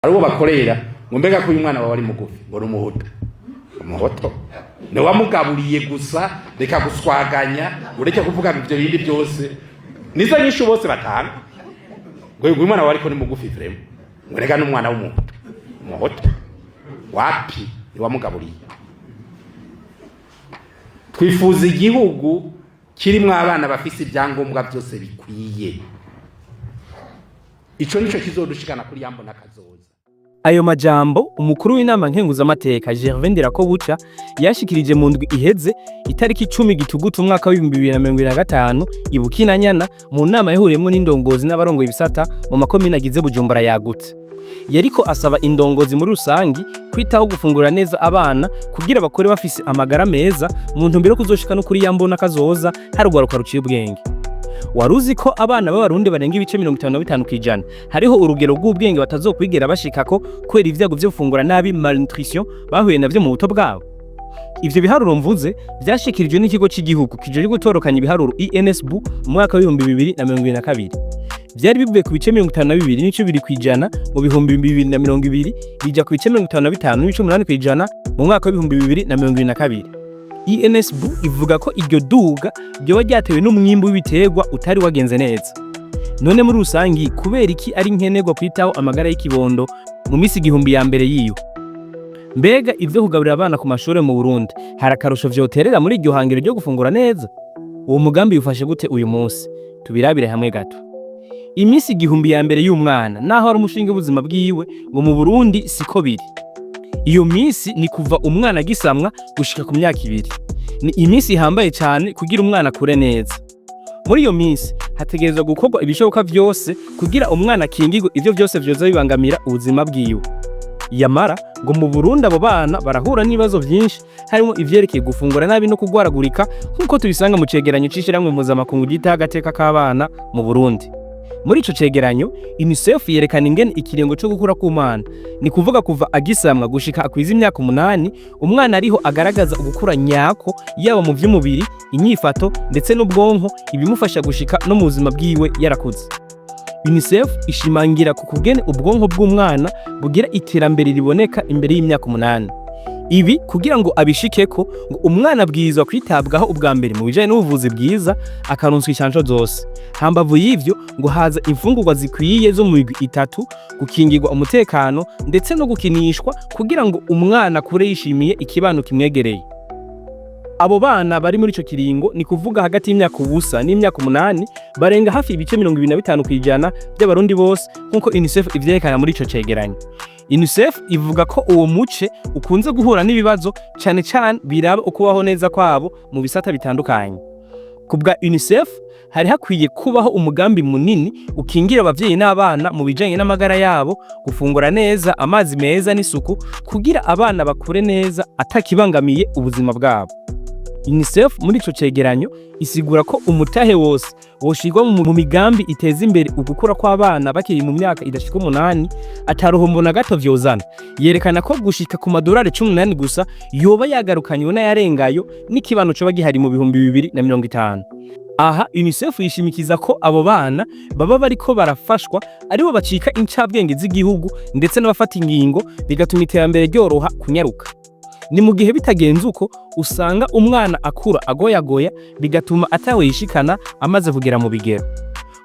Ari uwo bakorera ngo mbega ko uyu mwana wawe ari mugufi, ngo ni umuhutu. Umuhutu ni wamugaburiye gusa. Reka guswaganya, ureke kuvuga ibyo bindi byose. Nizo nyinshi bose batanga, ngo uyu mwana wawe ariko ni mugufi vraiment, ngo reka n'umwana w'umuhutu. Umuhutu wapi? Ni wamugaburiye. Twifuza igihugu kirimwo abana bafise ibyangombwa byose bikwiye. Ico nico kizodushikana kuri yambona kazoza. Ayo majambo umukuru w'inama nkenguzamateka Gervais Ndirakobuca yashikirije mu ndwi iheze, itariki 10 Gitugutu umwaka w'2025, i Bukinanyana, mu nama yahuriyemwo n'indongozi n'abarongoye ibisata mu makomine agize Bujumbura yagutse. Yariko asaba indongozi muri rusangi kwitaho gufungura neza abana kugira bakore bafise amagara meza, mu ntumbero yo kuzoshika no kuri yambona kazoza hari urwaruka ruciye ubwenge. Waruzi ko abana b'Abarundi barenga ibice 55% hariho urugero rw'ubwenge batazokwigera bashikako kubera ivyago vyo gufungura nabi, malnutrition, bahuye navyo mu buto bwabo? Ivyo biharuro mvuze vyashikirijwe n'ikigo c'igihugu kijejwe gutorokanya ibiharuro, INSB, mu mwaka w'2022. Vyari bivuye ku bice 52.2% mu 2020, bija ku bice 55.8% mu mwaka w'2022. INSB ivuga ko iryo duga ryoba ryatewe n'umwimbu w'ibiterwa utari wagenze neza. None muri rusangi, kubera iki ari nkenerwa kwitaho amagara y'ikibondo mu misi 1000 ya mbere yiwe? Mbega ivyo kugaburira abana ku mashure mu Burundi hari akarusho vyoterera muri iryo hangiro ryo gufungura neza? Uwo mugambi wifashe gute uyu munsi? Tubirabire hamwe gato. Imisi 1000 ya mbere y'umwana, naho ari umushinge w'ubuzima bwiwe, ngo mu Burundi siko biri. Iyo misi ni kuva umwana agisamwa gushika ku myaka 2. Ni iminsi ihambaye cyane kugira umwana akure neza. Muri iyo minsi hategerezwa gukorwa ibishoboka vyose kugira umwana akingirwe ivyo vyose vyoza bibangamira ubuzima bwiwe. Yamara ngo mu Burundi abo bana barahura n'ibibazo vyinshi, harimo ivyerekeye gufungura nabi no kugwaragurika, nk'uko tubisanga mu cegeranyo c'ishirahamwe mpuzamakungu ryitaho agateka k'abana mu Burundi. Muri ico cegeranyo, UNICEF yerekana ingene ikiringo co gukura k'umwana, ni kuvuga kuva agisamwa gushika akwiza imyaka 8, umwana ariho agaragaza ugukura nyako, yaba mu vy'umubiri, inyifato ndetse n'ubwonko, ibimufasha gushika no mu buzima bwiwe yarakuze. UNICEF ishimangira ku kugene ubwonko bw'umwana bugira iterambere riboneka imbere y'imyaka 8. Ibi kugira ngo abishikeko, ngo umwana abwirizwa kwitabwaho ubwa mbere mu bijanye n'ubuvuzi bwiza, akaronswa inshansho zose. Hambavu y'ivyo, ngo haza imfungurwa zikwiye zo mu migwi itatu, gukingirwa umutekano ndetse no gukinishwa, kugira ngo umwana akure yishimiye ikibano kimwegereye. Abo bana bari muri ico kiringo, ni kuvuga hagati y'imyaka 0 n'imyaka 8, barenga hafi ibice 25% by'Abarundi bose, nk'uko UNICEF ivyerekana muri ico cegeranyo. UNICEF ivuga ko uwo muce ukunze guhura n'ibibazo, cane cane biraba ukubaho neza kwabo mu bisata bitandukanye. Ku bwa UNICEF, hari hakwiye kubaho umugambi munini ukingira abavyeyi n'abana mu bijanye n'amagara yabo, gufungura neza, amazi meza n'isuku, kugira abana bakure neza atakibangamiye ubuzima bwabo. UNICEF muri ico cegeranyo isigura ko umutahe wose woshirwa mu migambi iteza imbere ugukura kw'abana bakiri mu myaka idashika 8 ataruhombo na gato vyozana. Yerekana ko gushika ku madolari 18 gusa yoba yagarukanywe n'ayarengayo n'ikibano coba gihari mu 2050. Aha UNICEF yishimikiza ko abo bana baba bariko barafashwa aribo bacika incabwenge z'igihugu ndetse n'abafata ingingo, bigatuma iterambere ryoroha kunyaruka. Ni mu gihe bitagenze uko, usanga umwana akura agoyagoya, bigatuma atawe yishikana amaze kugera mu bigero.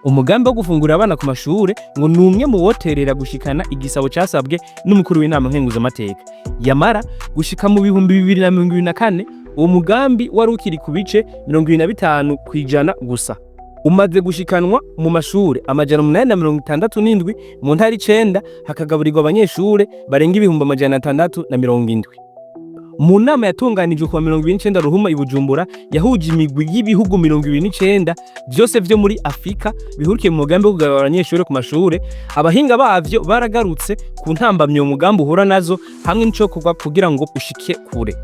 Umugambi wo gufungurira abana ku mashure ngo ni umwe mu woterera gushikana igisabo casabwe n'umukuru w'inama nkenguzamateka. Yamara gushika mu 2024, uwo mugambi wari ukiri ku bice 25% gusa. Umaze gushikanwa mu mashure 867 mu ntara 9, hakagaburirwa abanyeshure barenga 670,000. Mu nama yatunganijwe kuwa 29 Ruhuma i Bujumbura, yahuje imigwi y'ibihugu 29 vyose vyo muri Afrika bihurikiye mu mugambi wo kugaburira abanyeshure ku mashure, abahinga bavyo baragarutse ku ntambamyi uwo mugambi uhura nazo hamwe n'icokorwa kugira ngo ushike kure.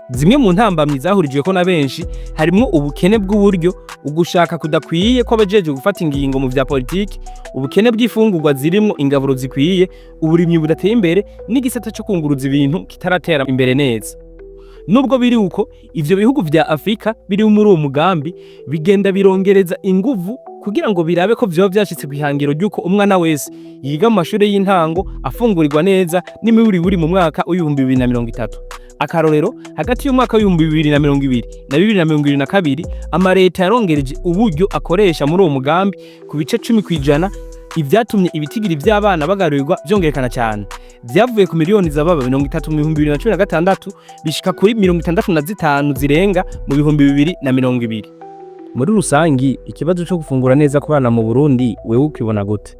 Zimwe mu ntambamyi zahurijweko na benshi harimwo ubukene bw'uburyo, ugushaka kudakwiye kw'abajejwe gufata ingingo mu vya politiki, ubukene bw'imfungurwa zirimwo ingaburo zikwiye, uburimyi budateye imbere n'igisata co kunguruza ibintu kitaratera imbere neza. Nubwo biri uko, ivyo bihugu vya Afrika biri muri uwo mugambi bigenda birongereza inguvu. Kugira ngo birabe ko vyoba vyashitse kw'ihangiro ry'uko umwana wese yiga mu mashure y'intango afungurirwa neza n'imiburiburi mu mwaka w'2030. Akarorero, hagati y'umwaka w'2020 na 2022, amareta yarongereje uburyo akoresha muri uwo mugambi ku bice 10%, ivyatumye ibitigiri vy'abana bagarurirwa vyongerekana cyane. Vyavuye ku miliyoni zababa 30 mu 2016 bishika kuri 65 zirenga mu 2020. Muri rusangi, ikibazo co gufungura neza ku bana mu Burundi, wewe ukibona gute?